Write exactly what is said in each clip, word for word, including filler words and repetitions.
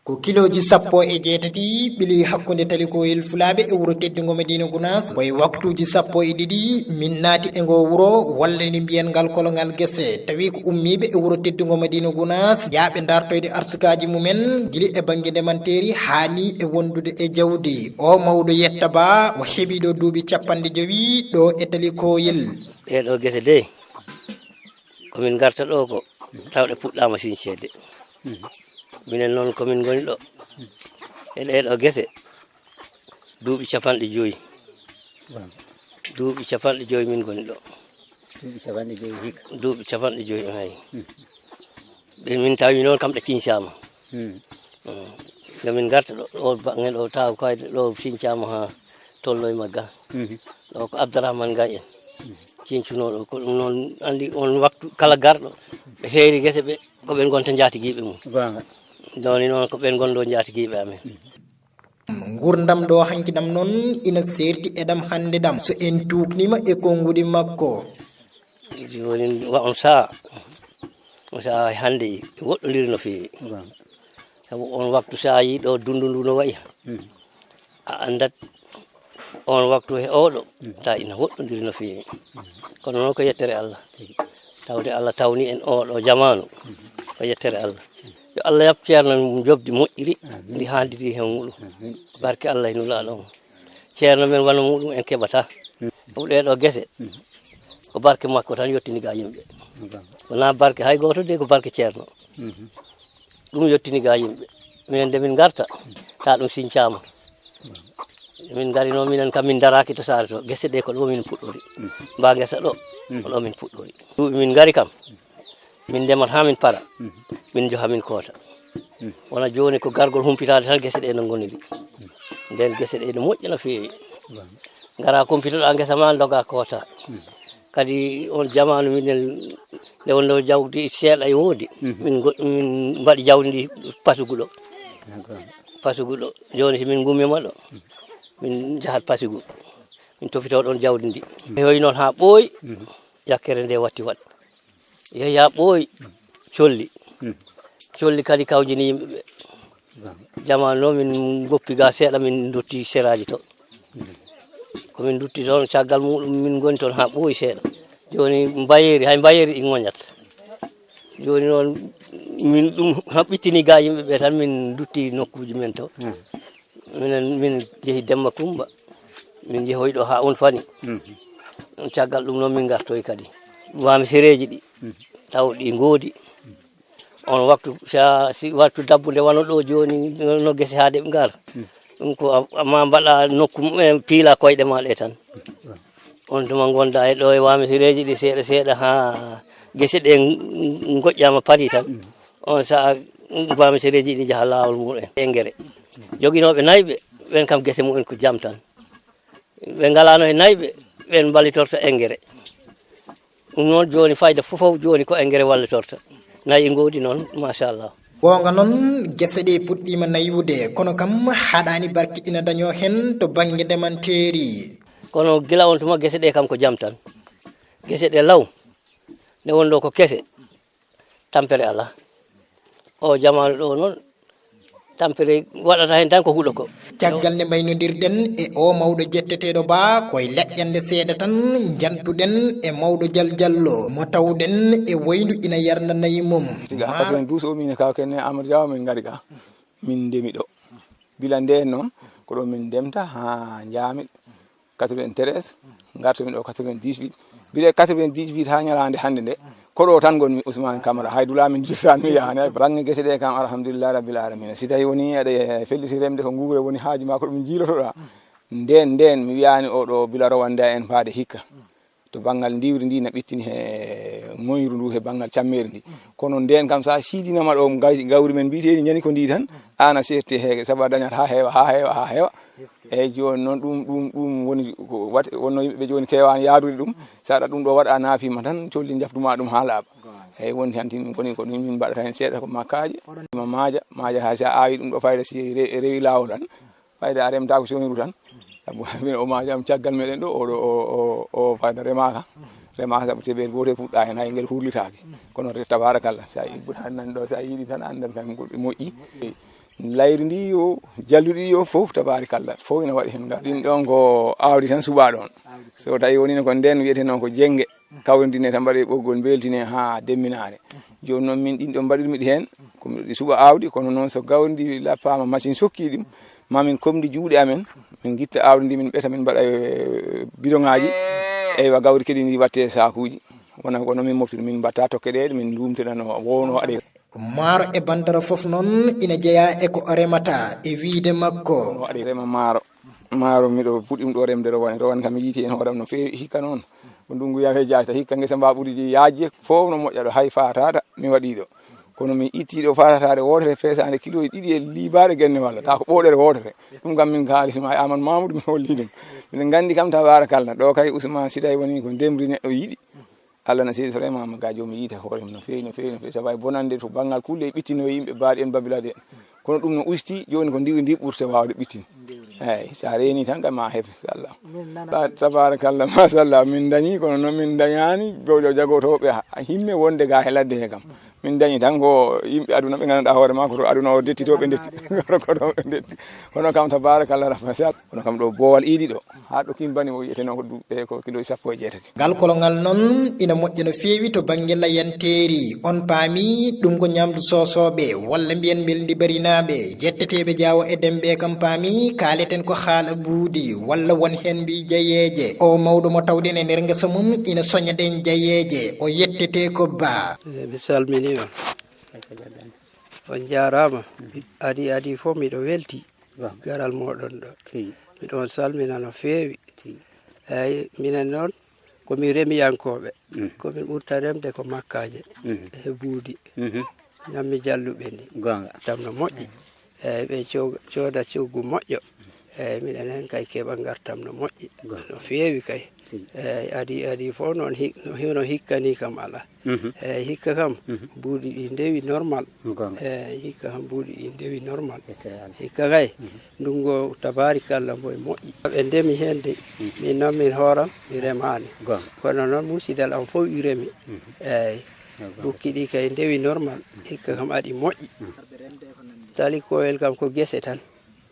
Ko kilooji sappo e jeetati ɓili hakkunde talikoyel Fulaaɓe e wuro teddungo Madiina Gunaas, ko e waktuuji sappo e ɗiɗi min naati e ngoo wuro, walla ni mbiyen ngal kolongal gese. Tawi ko ummiiɓe e wuro teddungo Madiina Gunaas, yaaɓe dartoyde arsukaaji mumen, gili e bannge ndemanteeri haa ni e wondude e jawdi. O mawɗo yetta ba, o heɓii ɗo duuɓi capanɗe jowi ɗo e talikoyel. Ɗee ɗoo gese dey, ko min ngarta ɗoo ko tawɗe puɗɗaama siñceede. Minen noon ko min ngoni ɗo e ɗee ɗoo gese duuɓi capanɗe jowi. Duuɓi capanɗe jowi min ngoni ɗo. Duuɓi capanɗe jowi hikka. Duuɓi capanɗe jowi, eey. Ɓe min tawi noon kam ɗe ciñcaama. Hmm. Mm. Nde min ngarta ɗo, o baŋŋe ɗo, taw kayde ɗo ciñcaama haa tolno e magga. Mhm. Ɗo ko Abdourahmane Gaye en. Mhm. Ciñcunoo ɗo, ko ɗum noon anndi on waktu kala garɗo, ɓe heeri gese ɓe, ko ɓen ngonta njaatigiiɓe mum. Goonga. Jooni noon ko ɓen ngonɗo njaatigiiɓe amen. Mhm. Ngurdam ɗo hanki ɗam noon ina seerti e ɗam hannde ɗam. So en tuukniima e konnguɗi makko. Jooni wa on sahaa, on sahaa hannde woɗɗondiri no feewi. Goonga. Sabu on waktu so a yii ɗo dundu ndu no wayi, hmm, a anndat on waktu he oɗo, hmm, ta ina woɗɗondiri no feewi. Hmm. Kono noon ko yettere Allah. Tigi. Tawde Allah tawni en oɗo jamaanu, hmm, ko yettere Allah. Yo Allah yab Ceerno mum jobdi moƴƴiri, amin, ndi haaldiri he muɗum. Amin. Barke Allah e Nulaaɗo mum. Ceerno men wano muɗum en keɓata. Hmm. Ɗee ɗoo gese, hmm, ko barke makko tan yottini ga yimɓe. Goonga. Wonaa barke hay gooto de, ko barke Ceerno. Mhm. Ɗum yottini ga yimɓe. Minen nde min ngarta, ta ɗum siñcaama. Min ngari noon, minen kam min ndaraaki to saare to. Gese ɗe ko ɗo min puɗɗori. Mhm. Mba ngesa ɗo, mhm, ko ɗo min puɗɗori. Duuɓi min ngari kam, min ndemata haa min para. Mhm. Min njoha min koota. Mhm. Wona jooni ko gargol humpitaade tan gese ɗe no ngoniri. Mhm. Nden gese ɗe no moƴƴi no feewi. Goonga. Ngara kumpitoɗa ngesa ma, ndoga koota. Mhm. Kadi on jamaanu minen, nde wonno jawdi seeɗa e woodi, mhm, min go-, min mbaɗi jawdi ndi pasugu ɗo. D'accord. Pasugu ɗo. Jooni si min ngummiima ɗo, min njahat pasugu. Min topito ɗon jawdi ndi. Mhm. Yoyi noon haa ɓooyi, mhm, yakkere nde watti waɗ. Yehi haa ɓooyi, colli. Mhm. Colli kadi kawjini yimɓe ɓe. Jamaanu noon min ngoppi ga seeɗa, min ndotti seraaji to. Ko min ndotti toon, caggal muɗum min ngoni toon haa ɓooyi seeɗa. Jooni mbayeeri, hay mbayeeri ɗi ngoñat. Jooni noon min ɗum haɓɓitini ga yimɓe ɓe tan, min ndotti nokkuuji men to. Hmm. Minen, min njehi Demba Kumba, min njehoyi ɗo haa on fani. Hmm. Caggal ɗum noon min ngartoyi kadi. Waami sereeji ɗi, hmm, taw ɗi ngoodi. On waktu, sa, si waktu dabbude wano ɗo jooni, no, no gese haa ɗe ngara. Hmm. Ɗum ko a, a ma mbaɗa nokku mumen, piila koyɗe ma ɗe tan. Hmm. On tuma ngonda e ɗo e waami sereeji ɗi seeɗa seeɗa haa gese ɗe ngoƴƴaama pari tan. Hmm. On sa'a waami sereeji ɗi njaha laawol mumen. Engrais. Joginooɓe nayi ɓe, ɓen kam gese mumen ko jam tan. Ɓe ngalaano e nayi ɓe, ɓen mballitorta engrais. Ɗum noon jooni fayda fof, fof jooni ko engrais wallitorta. Nayi ngoodi noon, machallah. Goonga noon, gese ɗe puɗɗiima naywude, kono kam haɗaani barke ina dañoo heen to bannge ndemanteeri. Kono gila on tuma gese ɗe kam ko jam tan. Gese ɗe law, nde wonɗo ko kese, tampere alaa. O jamaanu ɗo noon, tampere waɗata heen tan ko huɗo ko. Caggal nde mbaynodirɗen e o mawɗo jetteteeɗo ba, ko e leƴƴannde seeɗa tan njantuɗen e mawɗo Jal Jallo, mo tawɗen e woyndu ina yarna nayi mum. Tigi, ha quatre-vingt-douze o, min e kaw ken ne Amadou Diaw min ngari ga. Min ndemi ɗo. Bila ndeen noon, ko ɗo min ndemta ha njaami. Quatre-vingt-treize, ngartumi ɗo quatre-vingt-dix-huit. Bile quatre-vingt-dix-huit ha ñalaande hannde nde, ko ɗo tan ngonmi Ousmane Camara, hay dula min jirtani mi yahani hay. Bannge gese ɗe kam, alhamdulillah rabbil alamina. Si tawi woni eɗe felliti remde ko nguure woni haaju ma, ko ɗum jiilotoɗa. Nden, nden mi wiyani oɗo bila rowande en faade hikka. To banngal ndiwri ndi na ɓittini he moyru ndu he banngal cammeeri ndi. Kono nden kam sa siidinama ɗo gay-, gawri men mbiyeteeni ñani ko ndi tan, an a serti he sabu a dañat ha heewa, ha heewa, ha heewa. Eyyi, jooni noon ɗum, ɗum, ɗum woni ko wat-, wonno yimɓe ɓe jooni keewaani yaadude ɗum. So aɗa ɗum ɗo waɗa, a naafiima tan, colli njaftuma ɗum haa laaɓa. Eyyi, woni tan tin koni ko ɗum min mbaɗata heen seeɗa ko makkaaji. Ma maaja, maaja haa so a aawi ɗum ɗo fayda si re-, rewi laawol tan, fayda a remtaako soñru tan. Sabu min o maaja am caggal meɗen ɗo, o ɗo, o, o, o fayda remaaka. Remaaka sabu teɓel gootel fuɗɗa heen, hay ngel hurlitaaki. Kono te, tabarakallah, so a ibbuta nan ɗo, so a yiɗi tan, anndan tan ko ɗi moƴƴi. Layri ndi yo, jalluɗi yo fof, tabaarikalla, fof ina waɗi heen ngal. Ɗin ɗon ko aawdi tan suɓaa ɗon. So tawi wonino ko ndeen wiyeteno ko jennge, kawrindine tan mbaɗe ɓoggol, mbeltine haa demminaare. Jooni noon min ɗin ɗon mbaɗirmi ɗi heen, ko miɗo ɗi suɓa aawdi, kono noon so gawri ndi lappaama, machine sokki ɗum, ma min komɗi juuɗe amen, min ngitta aawdi ndi, min ɓeta, min mbaɗa e bidoŋaaji. Eywa, gawri kadi ndi watte e saakuuji. Wona ko no min moftiri, min mbatta tokke ɗe, min luumtira no wowno waɗe. Maaro e bantara fof noon ina jeyaa e ko o remata e wiyde makko. No waɗe rema maaro. Maaro miɗo puɗɗi ɗum ɗo remde rowani. Rowani kam mi yiiti heen hooram no feewi hikka noon. Ko ndungu yam he jaayta hikka ngesa mba ɓuri yaajde fof no moƴƴa ɗo hay faataata mi waɗi ɗo. Kono mi itti ɗo faatataare wootere feesaande kilooji ɗiɗi e liibaade genne walla ta ko ɓooɗere wootere. Ɗum kam min kaalis ma e Amadou Mamoudou mi holli ɗum. Miɗen nganndi kam tabaarakalla ɗo kay Ousmane Siday woni ko ndemri neɗɗo yiɗi. Allah na seedi Souleymane Maga joom yiita hoore mum no feewi, no feewi, no feewi. Sabu hay bonande to banngal kulle e ɓittino yimɓe baaɗi en Babilade en. Kono ɗum no usti, jooni ko ndiwi ndi ɓurte waawde ɓittin. Eeyi, so a reeni tan kam ma heɓ, inchallah. Min nana Ba-, tabarakallah, machallah, min dañi, kono noon min dañaani jawjo jagotooɓe ha-, himme wonde ga he ladde he kam. Min dañi tan ko yimɓe aduna ɓe ngannduɗaa hoore ma ko to aduna o detti to ɓe detti. Ko to ɓe detti. Kono kam tabarakallah, rahmasat. Kono kam ɗo boowal iidi ɗo. Haa ɗo kimbani o wiyeteno ko duuɓi ko kilo sappo e jeetati. Ngal kolongal noon ina moƴƴa no feewi to bannge layanteeri. On paami ɗum ko ñaamdu soosooɓe, walla mbiyen mbelndi barinaaɓe, yetteteeɓe jaawo e demɓe kam paami, kaaleten ko haala buudi, walla won heen mbi jayeeje. O mawɗo mo tawɗen e nder ngesa mum ina soña ɗeen jayeeje, o yettete ko ba. Eh, mi salminii on. On njaaraama. Adi, adi fof miɗo welti. Garal mooɗon ɗo. Miɗo on salmina no feewi. Eeyi, minen noon, ko min remiyankooɓe. Ko min ɓurta remde ko makkaaje e buudi. Ñammi jalluɓe ni. Goonga. Tam no moƴƴi. Eeyi, ɓe co-, cooda coggu moƴƴo. Eeyi, minen heen kay keɓa ngartam no moƴƴi. Goonga. No feewi kay. Eeyi, adi, adi fof noon hi-, no hino hikkani kam alaa. Eeyi, hikka kam, buuɗi ɗi ndewi normal. Goonga. Eeyi, hikka kam, buuɗi ɗi ndewi normal. Hikka kay, ndungu o, tabaarikalla, mbo e moƴƴi. Ɓe ndemi heen de, min noon min hooram, mi remaani. Goonga. Kono noon, musidal am fof i remi. Eeyi, bukki ɗi kay ndewi normal. Hikka kam, aɗi moƴƴi. Tali Kowel kam ko gese tan,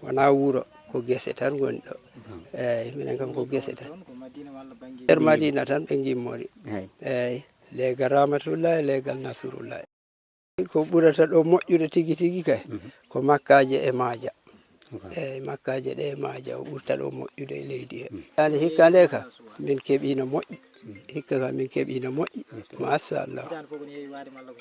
wonaa wuro, ko gese tan ngoni ɗo. Eeyi, minen kam ko gese tan. Nder Madina tan ɓe ngimmori. Eeyi. Leegal Rahmatullahi, leegal Nasrullahi. Ko ɓurata ɗo moƴƴude tigi tigi kay, ko makkaaje e maaja. Eeyi, makkaaje ɗe e maaja, o ɓurta ɗo moƴƴude e leydi he. Hannde hikka nde ka, min keɓiino moƴƴi. Hikka ka min keɓiino moƴƴi. Machallah.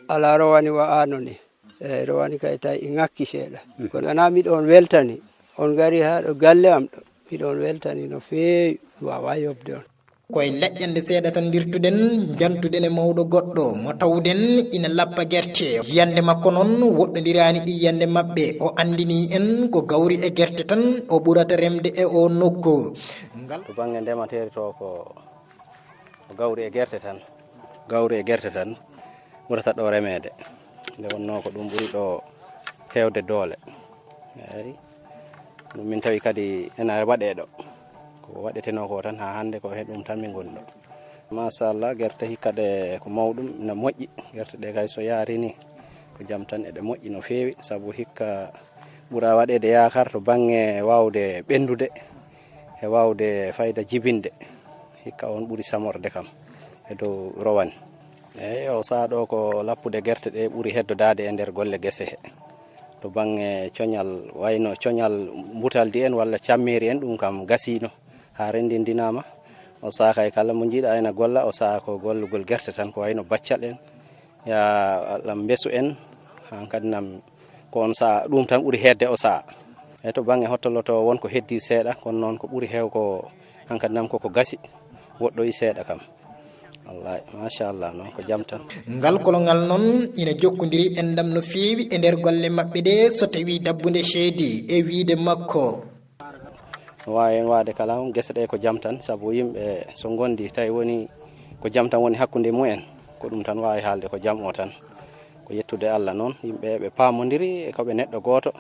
Alaa rowani wa ano ni. Eeyi, rowani kay tawi i ŋakki seeɗa. Kono wonaa miɗo on weltani. On ngari haa ɗo galle am ɗo. Miɗo on weltani no feewi, mi waawaa yoɓde on. Koye laƴƴannde seeɗa tan ndirtuɗen, njantuɗen e mawɗo goɗɗo mo tawɗen ina lappa gerte. Yiyannde makko noon woɗɗondiraani e yiyannde maɓɓe. O anndini en ko gawri e gerte tan o ɓurata remde e oo nokku. Ngal to bannge ndemateeri to ko, ko gawri e gerte tan. Gawri e gerte tan ɓurata ɗo remeede. Nde wonnoo ko ɗum ɓuri ɗo heewde doole. Eeyi. Ɗum min tawi kadi ena waɗee ɗo. Ko waɗetenoo ko tan haa hannde ko he ɗum tan min ngoni ɗo. Machallah, gerte hikka ɗe ko mawɗum, ina moƴƴi. Gerte ɗe kay so yaari ni, ko jam tan eɗe moƴƴi no feewi, sabu hikka ɓura waɗeede yaakar to bannge waawde ɓenndude e waawde fayda jibinde. Hikka on ɓuri samorde kam e dow rowani. Eeyi, o sahaa ɗo ko lappude gerte ɗe ɓuri heddodaade e nder golle gese he. To bannge coñal, wayno coñal mbutaldi en walla cammeeri en, ɗum kam gasiino haa renndindinaama. O sahaa kay kala mo njiiɗa ena golla, o sahaa ko gollugol gerte tan, ko wayno baccal en, ya Allah mbesu en, han kadi nam ko on sahaa, ɗum tan ɓuri heedde o sahaa. E to bannge hottolotoo won ko heddii seeɗa, kono noon ko ɓuri heew ko han kadi nam koko gasi, woɗɗoyi seeɗa kam. Wallaahi, machallah, noon ko jam tan. Ngal kolongal noon ina jokkondiri enɗam no feewi e nder golle maɓɓe ɗe, so tawii dabbunde ceedi e wiyde makko. No waawi heen waɗde kala, gese ɗe ko jam tan, sabu yimɓe so ngondi tawi woni ko jam tan woni hakkunde mumen, ko ɗum tan waawi haalde, ko jam o tan. Ko yettude Allah noon, yimɓe ɓe paamondiri e ko ɓe neɗɗo gooto,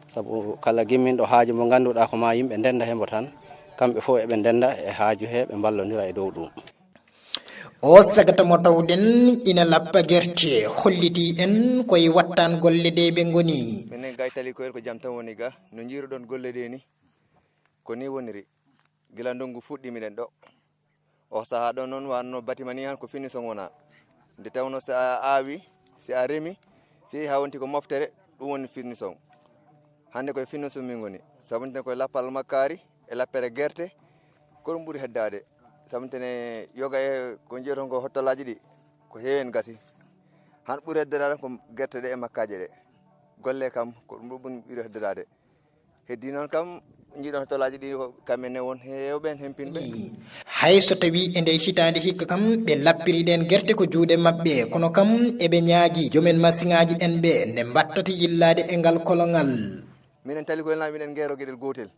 sabu kala gimminɗo haaju mo ngannduɗaa ko ma yimɓe ndennda he mbo tan, kamɓe fof eɓe ndennda e haaju he, ɓe mballondira e dow ɗum. O sagata mo tawɗen ina lappa gerte, hollitii en koye wattaan golle ɗe ɓe ngoni. Minen ga e Tali Koyel ko jam tan woni ga, no njiiruɗon golle ɗe ni, ko ni woniri. Gila ndonngu fuɗɗi miɗen ɗo. O sahaa ɗo noon wanno batima ni han ko finition wona. Nde tawno si a aawi, si a remi, si yehi haa wonti ko moftere, ɗum woni finition. Hannde koye finition min ngoni. Sabu ntene koye lappal makkaari e lappere gerte, ko ɗum ɓuri heddaade. Sabu ntene yoga e ko njiyaton ko hottolaaji ɗi, ko heewi en gasi. Han ɓuri heddoraade ko gerte ɗe e makkaaje ɗe. Golle kam, ko ɗum ɗo ɓuri heddoraade. Heddi noon kam, njiɗon hottolaaji ɗi ko kamɓe ne won heewɓe en hempinɓe. Hay so tawii e ndee hitaande hikka kam, ɓe lappiri ɗeen gerte ko juuɗe maɓɓe, kono kam eɓe ñaagi jomen masiŋaaji en ɓe nde mbattata yillaade e ngal koloŋal. Minen Tali Koyel naa miɗen ngeero geɗel gootel.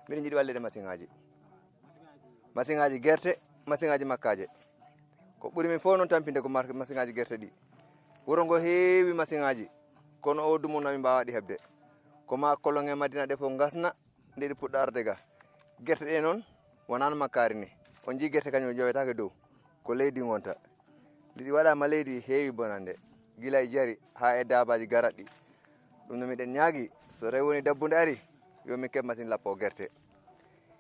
Miɗen njiɗi walleede masiŋaaji. Masiŋaaji gerte, masiŋaaji makkaaje. Ko ɓuri min fof noon tampinde ko mar-, masiŋaaji gerte ɗi. Wuro ngo heewi masiŋaaji, kono o dumunna min mbaawaa ɗi heɓde. Ko maa koloŋe Madina ɗe fof ngasna, nde ɗi puɗɗa arde ga. Gerte ɗe noon, wonaa no makkaari ni. On njii gerte kañum jowetaake dow, ko leydi ngonta. Nde ɗi waɗaama leydi heewi bonande, gila e jari haa e daabaaji garaɗi. Ɗum no miɗen ñaagi, so tawi woni dabbunde ari, yo min keɓ masiŋ lappo gerte.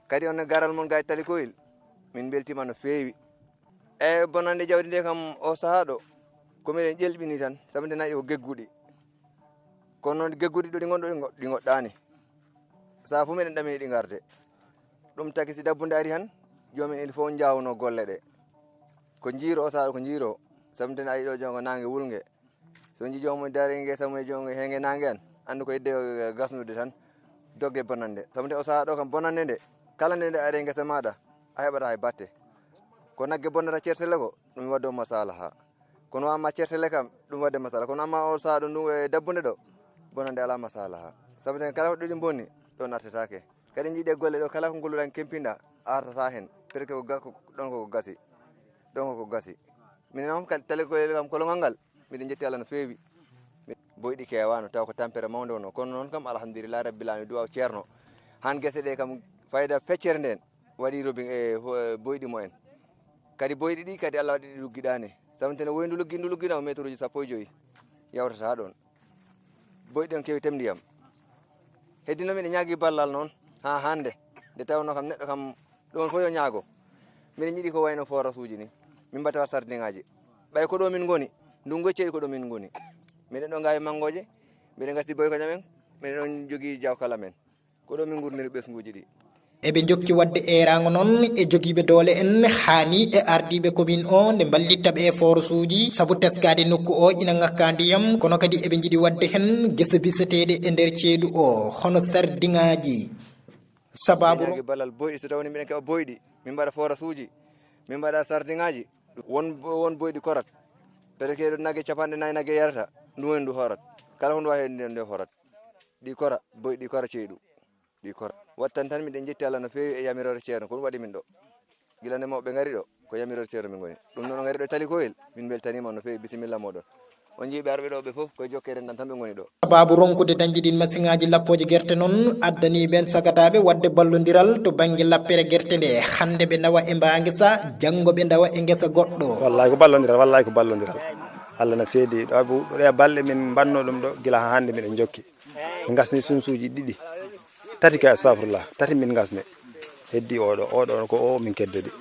Kadi on garal mon ga e Tali Koyel, min mbeltiima no feewi. E bonande jawdi nde kam o sahaa ɗo, ko miɗen ƴelɓini tan, sabu nde nayi ko gegguɗi. Kono noon gegguɗi ɗo ɗi ngon-, ɗo ɗi ngo-, ɗi ngoɗɗaani. Sahaa fof miɗen ɗamini ɗi ngarde. Ɗum taki si dabbunde ari han, joomen il faut njaawno golle ɗe. Ko njiiro o sahaa ɗo ko njiiro, sabu nde nayi ɗo jongo naange wulnge. So nji joomum daari ngesa mum e jonge henge nange an, andu ko yidde gasnude tan, dogge bonande. Sabu nde o sahaa ɗo kam bonande nde, kala nde nde ari e ngesa maɗa, a heɓata hay batte. Ko nagge bonnata certele ko, ɗum wadde o masalaha. Kono amma certele kam, ɗum wadde masala. Kono amma o sahaa ɗo ndu e dabbunde ɗo, bonande ala masalaha. Sabu nde kala ko ɗiɗi bonni, ɗon artetake. Kadi jiiɗe golle ɗo, kala ko ngoluɗan kempinɗa, a artata hen. Peut-être que ko ga-, ko ɗon ko gasi. Ɗon ko gasi. Minen noon kadi Tali Koyel kam koloŋal ngal, miɗen njetti Allah no feewi. Boyɗi keewaano, taw ko tampere mawnde wonno. Kono noon kam, alhamdulillahi rabbil alamin, duwaaw ceerno. Han gese ɗe kam, fayda feccere nden, waɗi robi-, e, ho-, e, boyɗi mumen. Kadi boyɗi ɗi, kadi Allah waɗi ɗi luggiɗaani. Sabu tene woyndu luggi, ndu luggiɗaama meeturuuji sappo e joyi. Yawtata ɗon. Boyɗi on keewi temdiyam. Heddino miɗen ñaagi ballal noon, haa hannde. Nde tawnoo kam neɗɗo kam ɗon fof yo ñaago. Miɗen njiɗi ko wayno forasuuji ni. Min mbaɗta sardiŋaaji. Ɓay ko ɗo min ngoni, ndungu e ceeɗu ko ɗo min ngoni. Miɗen ɗo ngaawi manngooje, miɗen ngasi boykoñ amen, miɗen ɗon jogii jawkal amen. Ko ɗo min ngurniri ɓesnguuji ɗi. Eɓe njokki waɗde eeraango noon e jogiiɓe doole en, haa ni e ardiiɓe commune o nde mballitta ɓe e forasuuji, sabu teskaade nokku o ina ŋakka ndiyam, kono kadi eɓe njiɗi waɗde heen gese biseteeɗe e nder ceeɗu o, hono sardiŋaaji. Sabaabu Miɗen ñaagi ballal boyɗi, so tawii miɗen keɓa boyɗi, min mbaɗa forasuuji, min mbaɗa sardiŋaaji, won, won boyɗi korat. Peut-être que nagge capanɗe nayi nagge yarata, ndu woni ndu horat. Kala ko ndu waɗi heen nde, nde horat. Ɗi kora, boyɗi kora ceeɗu. Ɗi kora. Wattan tan miɗen njetti Allah no feewi e yamiroore ceerno, ko ɗum waɗi min ɗo. Gila nde mawɓe ngari ɗo, ko yamiroore ceerno min ngoni. Ɗum noon ngari ɗo Tali Koyel, min mbeltaniima no feewi, bisimilla mooɗon. On njii ɓe arɓe ɗo ɓe fof, koye jokkere nden tan ɓe ngoni ɗo. Sabaabu ronkude dañde ɗin masiŋaaji lappooji gerte noon, addanii ɓeen sagataaɓe waɗde ballondiral to bannge lappere gerte nde. Hannde ɓe ndawa e mbaangesa, janngo ɓe ndawa e ngesa goɗɗo. Wallaay ko ballondiral, wallaay ko ballondiral. Allah na seedi, ɗo bu-, ɗe balɗe min mbanno ɗum ɗo, gila haa hannde miɗen jokki. Min ngasni sunsuuji ɗiɗi, tati kay, astafurlah, tati min ngasni. Heddi oɗo, oɗo ko o min keddodi.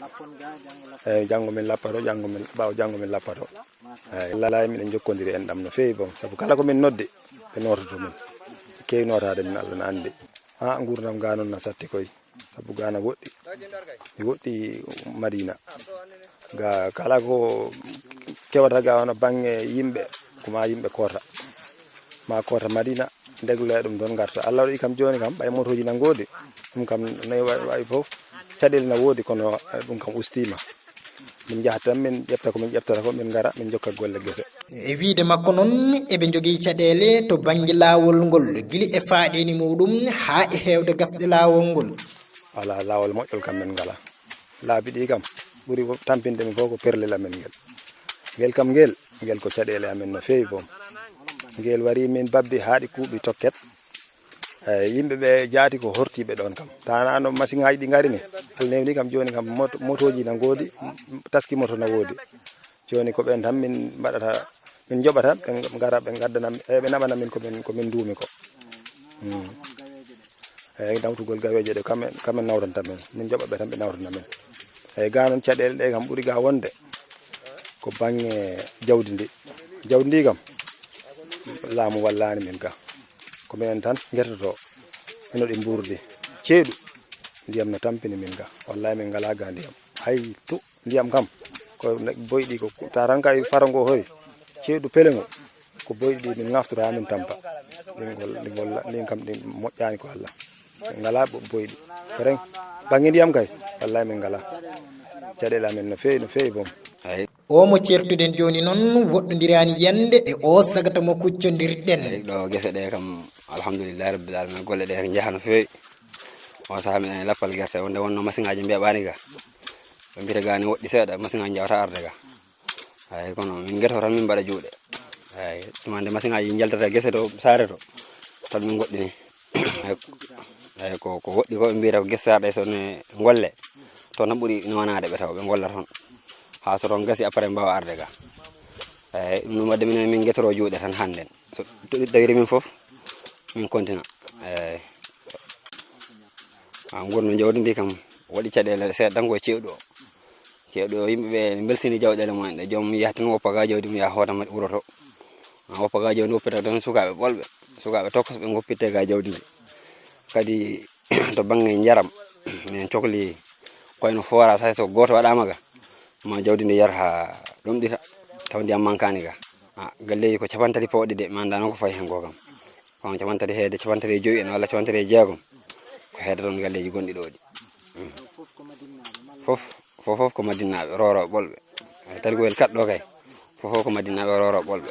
Eyi, janngo min lappato, janngo min, ɓaawo janngo min lappato. Eyi, lalaay miɗen njokkondiri enɗam no feewi boom, sabu kala ko min noddi, ɓe noototo min. Keewi nootaade min, Allah na anndi. Haa nguurndam ga noon na satti koy, sabu ga na woɗɗi. Mi woɗɗi Madina. Ga kala ko kewata ga wano baŋŋe yimɓe, ko ma yimɓe koota. Ma koota Madina, ndegle ɗum ɗon ngarta. Allah waɗi kam jooni kam, ɓay motooji na ngoodi. Ɗum kam nayi wa-, wayi fof, caɗeele na woodi, kono, eh, ɗum kam ustiima. Min njaha tan, min ƴefta ko min ƴeftata ko, min ngara, min njokka golle gese. E wiyde makko noon, eɓe njogii caɗeele to bannge laawol ngol, gila e faaɗeeni muuɗum haa e heewde gasɗe laawol ngol. Alaa, laawol moƴƴol kam min ngalaa. Laabi ɗi kam ɓuri tampinde min fof ko perlel amen ngel. Ngel kam ngel, ngel ko caɗeele amen no feewi boom. Ngel wari min babbi haa ɗi kuuɓi tokket. Eyi, yimɓe ɓe jaati ko hortiiɓe ɗoon kam. Tanaa no masiŋaaji ɗi ngari ni, Allah newni kam jooni kam moto, motooji na ngoodi, taski moto na woodi. Jooni ko ɓeen tan min mbaɗata, min njoɓata, ɓe ngara ɓe ngaddana, eyi, ɓe naɓana min ko min, ko min nduumi ko. Hmm. Eyi, nawtugol gaweeje ɗe kamen, kamen nawranta min. Min njoɓa ɓe tan ɓe nawranta min. Eyi, gaa noon caɗeele ɗe kam ɓuri gaa wonde ko baŋŋe jawdi ndi. Jawdi ndi kam, laamu wallaani min ga. Ko minen tan ngertotoo, eno ɗi mbuurdi. Ceeɗu, ndiyam no tampini min ga. Wallahi min ngalaa ga ndiyam. Hay to ndiyam kam, ko ne-, boyɗi ko, ta tan kay faro ngo hori. Ceeɗu pele ngo, ko boyɗi ɗi min ŋaftora haa min tampa. Ɗin gol-, ɗin golla, ɗin kam ɗin moƴƴaani ko Allah. Min ngalaa bo-, boyɗi. Ko ren, baŋŋe ndiyam kay, wallahi min ngalaa. Caɗeele amen no feewi, no feewi boom. Eyi. O mo ceertuɗen jooni noon woɗɗondiraani yande e o sagata mo kuccondirɗen. Eyi, ɗo gese ɗe kam, alhamdulillahi rabbil alamin, golle ɗe njaha no feewi. O saha miɗen e lappal gerte, wonde wonno masiŋaaji mbeɓaani ga. Ɓe mbiyata ga ne woɗɗi seeɗa, masiŋaaji njawata arde ga. Eyi, kono min ngeto tan min mbaɗa juuɗe. Eyi, tuma nde masiŋaaji njaltata gese to, saare to, tan min ngoɗɗini. Eyi, eyi, ko, ko woɗɗi ko ɓe mbiyata ko gese saare ɗe so ne ngolle, toon tan ɓuri newanaade ɓe taw ɓe ngolla toon. Haa so toon gasi après mbaawa arde ga. Eyi, ɗum ɗum waɗde minen min ngetoro juuɗe tan hannden. So toɗɗi tawiri min fof, min kontina. Eyi. Ha ngurnoo jawdi ndi kam, waɗi caɗeele seeɗa tan ko e ceeɗu o. Ceeɗu o, yimɓe ɓe mbeltini jawɗeele mumen ɗe. Joom yaha tan woppa ga jawdi mum, yaha hoota ma wuro to. Ha woppa ga jawdi, woppita tan sukaaɓe ɓolɓe, sukaaɓe tokosɓe ngoppitte ga jawdi ndi. Kadi to baŋŋe njaram, min cokli koyno forage, hay so gooto waɗaama ga, ma jawdi ndi yar ha ɗomɗita, taw ndiyam mankaani ga. Ah, galleeji ko capantati pawɗi de, mi anndaa noon ko fayi heen ko kam. Kono capantati heede, capantati e joyi en walla capantati e jeegom, ko heede toon galleeji gonɗi ɗo ɗi. Mm. Fof, fof, fof ko Madinnaaɓe, Rooro, Ɓolɓe. Eyi, Tali Koyel kat ɗo kay, fof, fof ko Madinnaaɓe, Rooro, Ɓolɓe.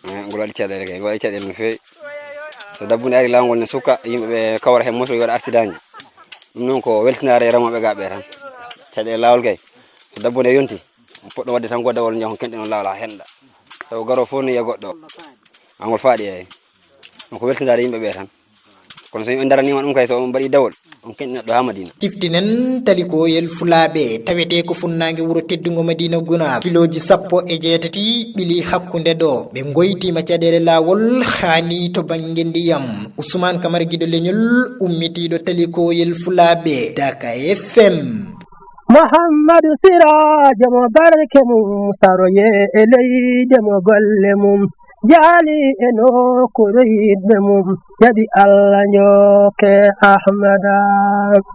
Eyi, ngol waɗi caɗeele kay, ngol waɗi caɗeele no feewi. So dabbude ari laawol ngol ne sukka, yimɓe ɓe kawra heen moto, waɗa accident ji. Ɗum noon ko weltinaare e remooɓe ga ɓe tan. Caɗeele laawol kay, so dabbude yonti, poɗɗo waɗde tan ko dawol, njaha on kenɗen on laawol haa henɗa. Taw garo fof ne yiya goɗɗo. Angol faaɗi, eyi. Ɗum ko weltindaade yimɓe ɓe tan. Kono so on daraniima ɗum kay, so on mbaɗi dawol, on kenɗi neɗɗo haa Madina. Ciftinen Tali Koyel Fulaaɓe, tawetee ko funnaange wuro teddungo Madina Gunaas. Kilooji sappo e jeetati ɓili hakkunde ɗo. Ɓe ngoytiima caɗeele laawol, haani to bannge ndiyam. Ousmane Camara, Giɗo Leñol, ummitiiɗo Tali Koyel Fulaaɓe, Daka F M. Muhammadu Siraajo mo barke mum saroye e leyde mo golle mum jaali e nokkuure yiɗɓe mum jaɓi Allah njokke Ahmada.